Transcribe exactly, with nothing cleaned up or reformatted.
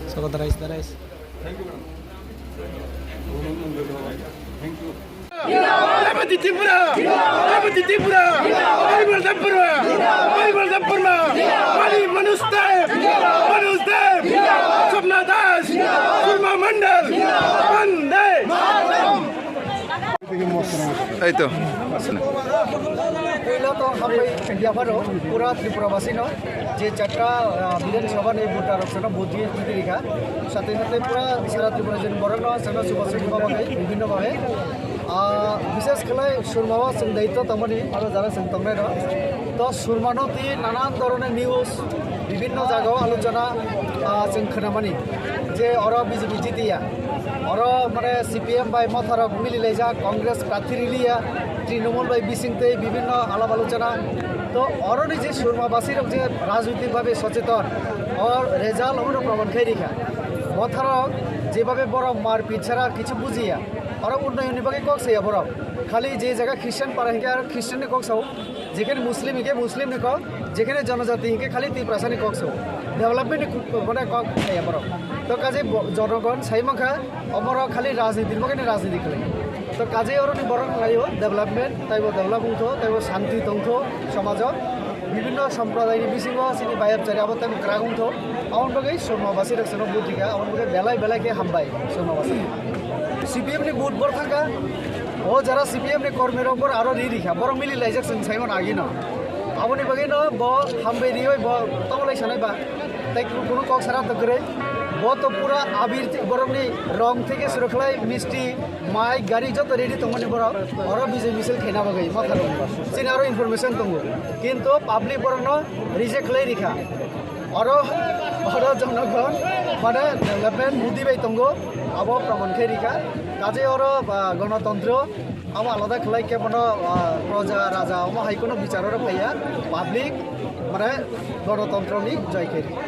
Soko darais, darais. Everybody Tripura! Everybody Tripura! Everybody Tripura! Everybody Tripura! Mani Manus Dev! Manus Dev! Swapna Das! Surma Mandal! Vande! এই তো। Puila to hambai yapharo pura Tripura basino je chatta, ah, Bidhan Sabha ni voter rok sono vote di jiti rikha. Sate sate pura sara Tripura joni borok no sono suba suba bagwi bibhinno bhabe. Ah, bishes khlai Surma o chwng daityo tongmani aro jara chwng tongnai rok. To Surma no twi nanan dhoroner news bibhinno jaga o alochona, ah, chwng khwnamani je oro B J P jitiya. Oro mane C P M bai Motha rok mili laijak, Congress prarthi riliya, Trinamool bai bising tei bibhinno alap alochona. To oroni je Surma basi rok je rajnitik bhabe socheton, o result omono proman khai rikha. Motha rok jebhabe borok marpit chara kichu bujiya, oro unnoyon ni bagwi kok saya borok. Khali je jaga Christian para hinkhe aro Christian ni kok sao. Jekhane Muslim hinkhe Muslim ni kok, jekhane jonojati hinkhe khali Tiprasa ni kok so. Development ni kok, mane kok khaya borok. To kaje bo-, jonogon sai mankha, omoro khali rajniti ni bagwi ni rajniti khlai. To kaje oroni borok khlaio development, taibo develop wngtho, taibo shanti tongtho somajo. Bibhinno somprodai ni bisingo chini bayap chari abo taibo kwrak wngtho. Aboni bagwi Surma basi rok sono vote rikha, aboni bagwi belai belai khe hambai Surma basi. C P M ni vote bor thangkha, o jara C P M ni kormi rok bor aro ri rikha, borok mili laijak chwng saimano agino. Aboni bagwi no bo hambai rioi bo tongolai sanai ba. Tei kunu kok sara to kwrwi. Bo to pura abir borokni rong theke suru khlai misti, mai, gari joto ready tongmani borok. Oro bijai misil khaina bagwi Motha rok. Chini aro information tongo. Kintu public borokno reject khlai rikha. Oro, oro jonogon, mane, development Modi bai tongo, abo proman khe rikha. Kaje oro, ba, gonotontro, abo alada khlai khe bono, ah, proja, raja, omo hai kheno bichar oro phaiya, public, mane, gonotontro ni joy khe rikha.